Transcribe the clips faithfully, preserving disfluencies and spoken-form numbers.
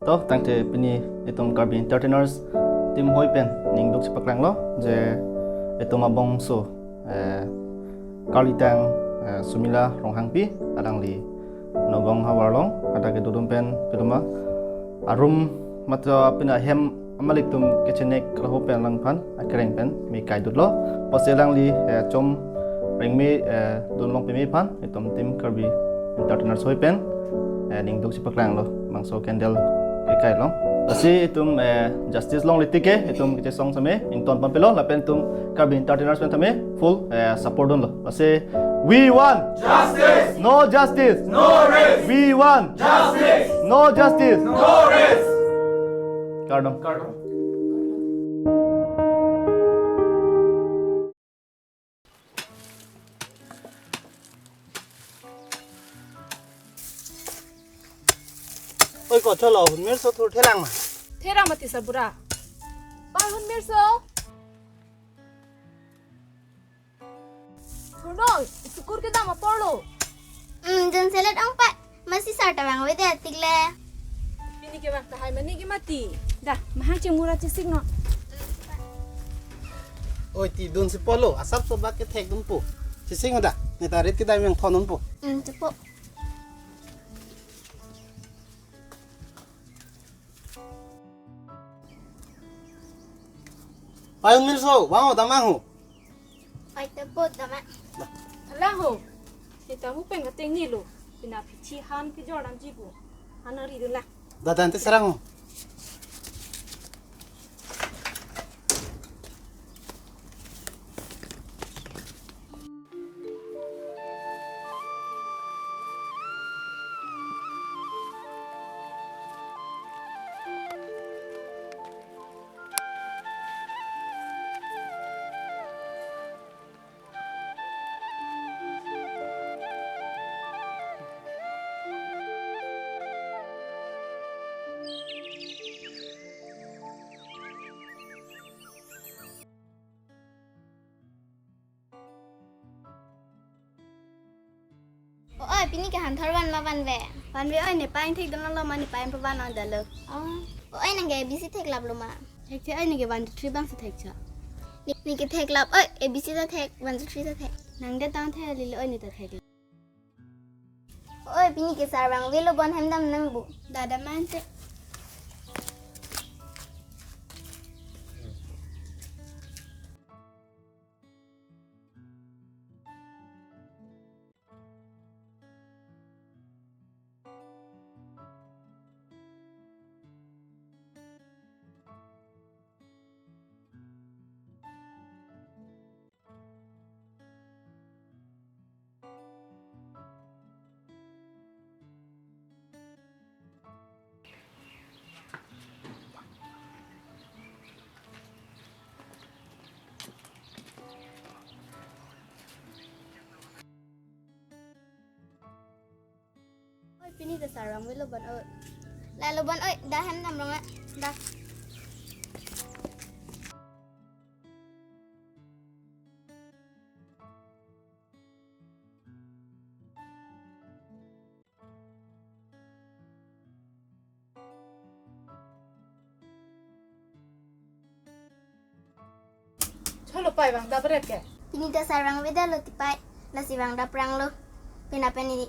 To, tangte pini itum Karbi Entertainers team hoi pen ning duk chepaklanglo je itum abangso, eh, karlitang, eh, Sumila Ronghangpi alangli Nagaon havar along, hadak kedo atum pen piloma arum mato apin ahem amalik atum kechenek lahei pen alangphan akereng pen me kaidutlo. Pusi alangli, eh, chom rengme, eh, dun long peme aphan itum team Karbi Entertainers hoi pen, eh, ning duk chepaklanglo, bangso candle kekai along. Lasi itum, eh, justice longle tik ke itum kechesong same ington pampelo lapen itum Karbi Entertainers pen tame full, eh, support dunlo. Lasi we want justice! No justice! No rest! We want justice! No justice! No rest! Kardom. Kardom. Oi, ko cholo, hunmirso thur thelang ma? Thelang mati sarbura. Pai hunmirso. Thurno, school kedam aporlo. Hmm, jun selet ong pai. Masi sar ta vangvede tik le. Pini kevang tahai mane ke mati. Da, mahang chemura chesik non. Oi, ti dunsi polo, asapso bak kethek dunpo. Chesik non da, neta rit kedam vangthon dunpo. Hmm, chepo. Pai hunmirso, vang ho, damvang ho. Pai ta po damvang. Hala ho. Seta mu pen kateng ni lo. Pina pichi han kejor damji pu. Han ari dun la. Da, da, ante sarang ho. O oi, pini ke hanthor van ma vanve? Vanve oi, ne pain thek dun lo ma, ne pain po van on dalo. Oh, o oi, nang ke A B C theklap lo ma? Thekthe oi, ne ke one two three bangsi thekcha. Ne, ne ke theklap oi, A B C ta thek, one two three ta thek. Nang det tang thek lilo oi, ne ta thek. Oi, pini ke sar vangvelo, bon hem dam nang bu. Da, damnon te. Oi, pini ta sar vangvelo bon oi. Lalo bon oi, da hem dam rong a. Da. Cholo pai, vang dap ret ke? Pini ta sar vangvedetlo ti pai. Lasi vang dap rang lo. Pena peni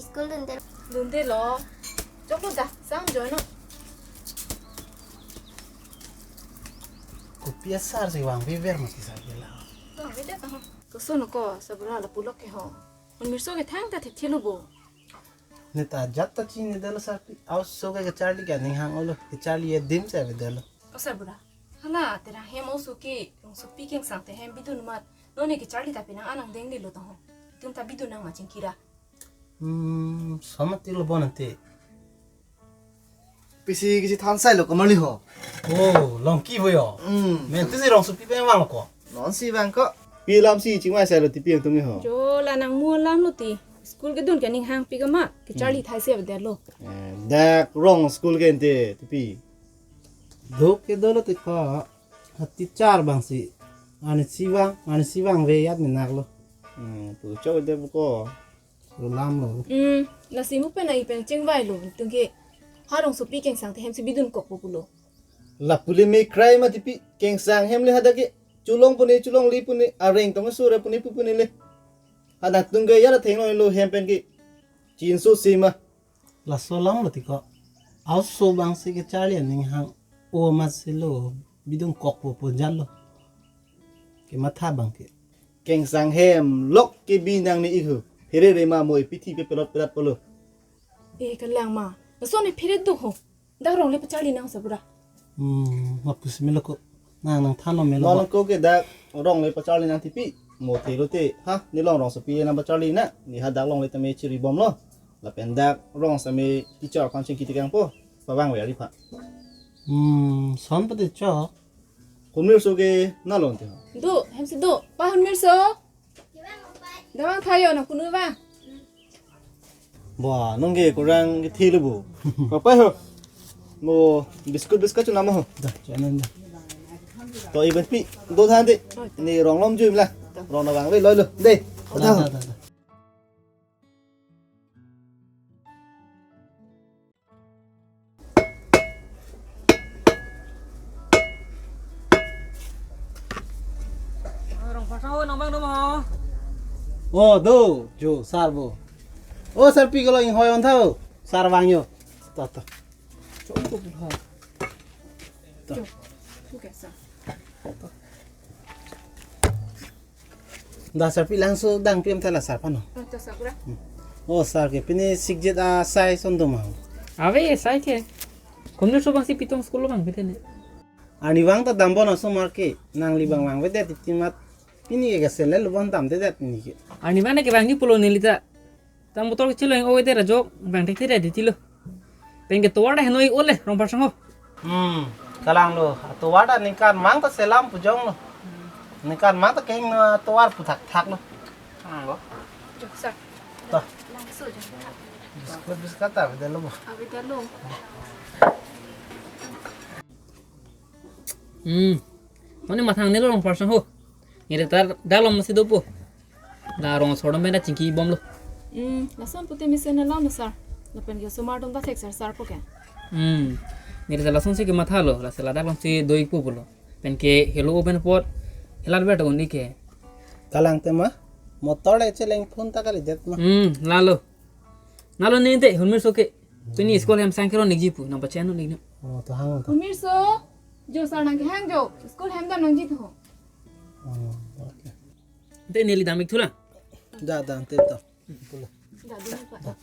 school dunde. Dunde lo. Choklo da, sang join no. Kopi asarsi vangvever mati sar ke la. Vangvedet ho. Koson ko sarbura lapu lok ke ho. Hunmirso ke thangta thekthelo bo. Neta jat ta chinidetlo sarpi. Aoso ke kacharli ke aning hang-olo. Kacharli adim si avedetlo. O sarbura. Hala, terang hem oso ke, rongsopi kengsang te hem bidun mat. Non ne kacharli ta penang anang deng dilo tang ho. Itum ta bidun nang ma chingkira. Hmm, somat tilo bon ante. Pisi kisi than sailo kamarli ho. Oh, Longki ho yo. Hmm. Mente si rongsopi pen vang ko. Non si vang ko. Pi alam si chingvai sailo ti pi ang tung ho. Jo, la nang mu alam lo ti. School kedun ke aning hangpi kama. Kacharli Hmm. thai si avedetlo. Eh, dak rong school ke ante ti pi. Dok ke dolo ti ko. Teacher bangsi. Ani si vang, ani si vangve yat menak lo. Hmm, pu chok de ko. Ro lam lo. Hmm, lasi mu pen ai pen chingvai lo, tung ke. Ha rongsopi Kengsang te hem si bidun kokpo pulo. Lapu le me krai mati pi, Kengsang hem le hadak ke cholong pune, cholongle pune, areng tong sura pune pu pune le. Hadak tung gaya la thenglo hem pen ke. Chinso sima. Laso alam lo tiko. Aso abang si kecharli aning hang. O amat si lo bidun kokpo pu jalo. Kematha abang ke. Kengsang hem lok ke binang ni ihu. Phere re ma mo ipithi pe pelot pelat polo. Eh, kalang ma. Laso ne phere do ho. Dak rong le pacharli nang sa pura. Hmm, ma pusi melo ko. Nang nangthan lo melo. Malong ko ke dak rong le pacharli nang tipi. Mo thelo te. Ha, ne long rongsopi nang pacharli na. Ne hadak longle tame chiri bomlo. Lapen dak rong same teacher aphan chingki tikang po. Pavang ve ari pha. Hmm, son pati chok. Hunmirso ke nalon te. Do, hem si do. Pa Hunmirso. Dawang thayo nang kunu ba. Ba, nong ke kurang ke thilu bu. Papa ho. Mo biscuit biscuit chu nama ho. Da, chanan da. To iben pi, do than de. Ne rong lom ju imla. Rong na vang ve loi lo. De. Da, da, da, da. Rongpharsang ho, nang bang do ma ho? Oh, do, jo, sar bo. Oh, sar pi kalau ing hoi on thau, sar bang yo. Ta, ta. Chok, chok, ha. Ta. Chok, chok, sar. Da sar pi langso dang pi am thala sar pano. Oh, to sar pura. Hmm. Oh, sar ke pini sikjet asai son do ma. Ave sai ke. Komne so bang si pitong school bang pite ne. Arnivang ta dambon asomar ke nangli bang vang vedet titi mat pini ke selel bon damdedet pini ke. Arnivang ne ke vang ni pulo nelita. Tang motor kechelo yang owe dera jok bang tek tek deti lo. Pen ke tovar dah noi ole Rongpharsang ho. Hmm, kalang lo. Tovar dah ningkan mang ta selam pujong lo. Ningkan mang ta keng, eh, tovar puthak thak lo. Kalang lo. Jok sar. Toh. Langso jok. Biscuit biscuit ta beda lo bo. Abi ta lo. Hmm. Mane mathang ne lo Rongpharsang ho. Nire tar dalom si dopo. Da rong sordom benda chingki bomlo. Hmm, lason pute mesen na lam sar. Lapen ke osomar atum ta thek sar sar po ke. Hmm. Nire ta lason si kematha lo, la sela dalom si doi po pulo. Pen ke helo open pot. Helat ber ta undi ke. Kalang tema. Motor le cheleng phone ta kalidet ma. Hmm, lalo. Nalo ne te Hunmirso ke. Pini school hem sang kero nikji pu nang pachen no nik. Oh, to hang to. Hunmirso, jo sar nang kehang jo. School hem dam nangji tho. Oh, okay. Te neli dam ik thula. Da, da, te to. Thula. Da, da, da.